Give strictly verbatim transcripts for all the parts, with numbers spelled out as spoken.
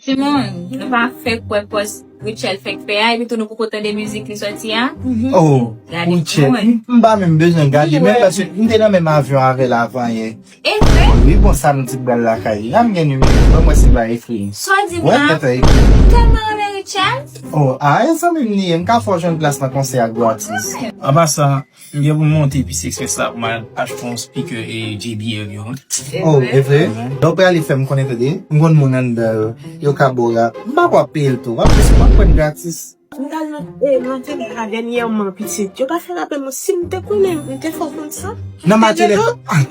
Timoun, nou pa fèk wè pòs Rutshelle fèk fè a, epi tou nou poko tande mizik li sòti a. Oh, Rutshelle, m pa menm bezwen gade menm paske m te nan menm avyon avè l avan yè. E vre? Wi, bon, samdi m pral lakay li. La m gen nimewo, ban m wè si l pa ekri. Sa w di m Wè, la? tèt ekri. Tèlman renmen Rutshelle? Oh, a, e zanmi m li ye, m ka fè w jwenn plas nan konsè a gratis. An pasan, m gen pou m monte Pistachio Express la pou m al achte yon speaker e J B L yo. E Oh, vre? E vre? Donk, prale fè m konnen tande. M konn moun anndan yo. Yo ka bo rap. M pa kwè ap peye l tou. W ap jis m ap pran gratis. M t al nan e, Matelè la dènyèman, pitit. Yo pa fè rapèl mwen. Si m te konnen, m te fè w konn sa. Nan Matelè.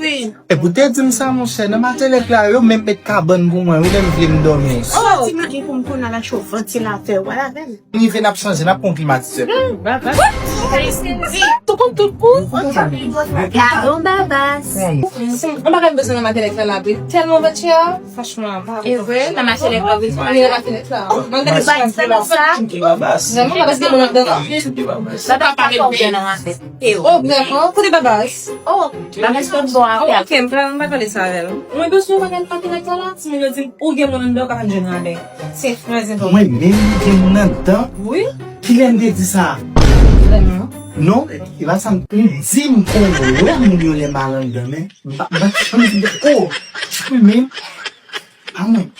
Wi. E pou te di m sa, monchè, nan Matelè la, yo menm met kabann pou mwen, wi, lè m vle m dòmi. Sa ti magi pou m konn al achte yon vantilatè, w al avè m. M rive, n ap chanje, n ap pran klimatizè. Tou kont tout kou. Gadon babas. Mwen pa menm bezwen nan Matelè la, la, tèlman vant chè. Franchman, pa. E vre, nan mache lè pa vin. Mwen nan mache lè la. Mwen gade sa. Vrèman, pa gen moun anndan, non. Sa pa pale byen nan afè. Oh, vrèman? Kote babas? Oh, babas pa bon avè. Ok, m pa, m pa pale sa avè l. Mwen bezwen bagay pa gen nèg la, la. Timoun yo di m, ou gen moun anndan, ou ka pa jwenn avè. Se trè enpòtan. Mwen menm gen moun anndan? Wi. Kilè m te di sa? Vrèman? Non, e pa sa m di m kon wè moun yo lè m al anndan, men m pa, m pa janm di, oh, men, pa mwen.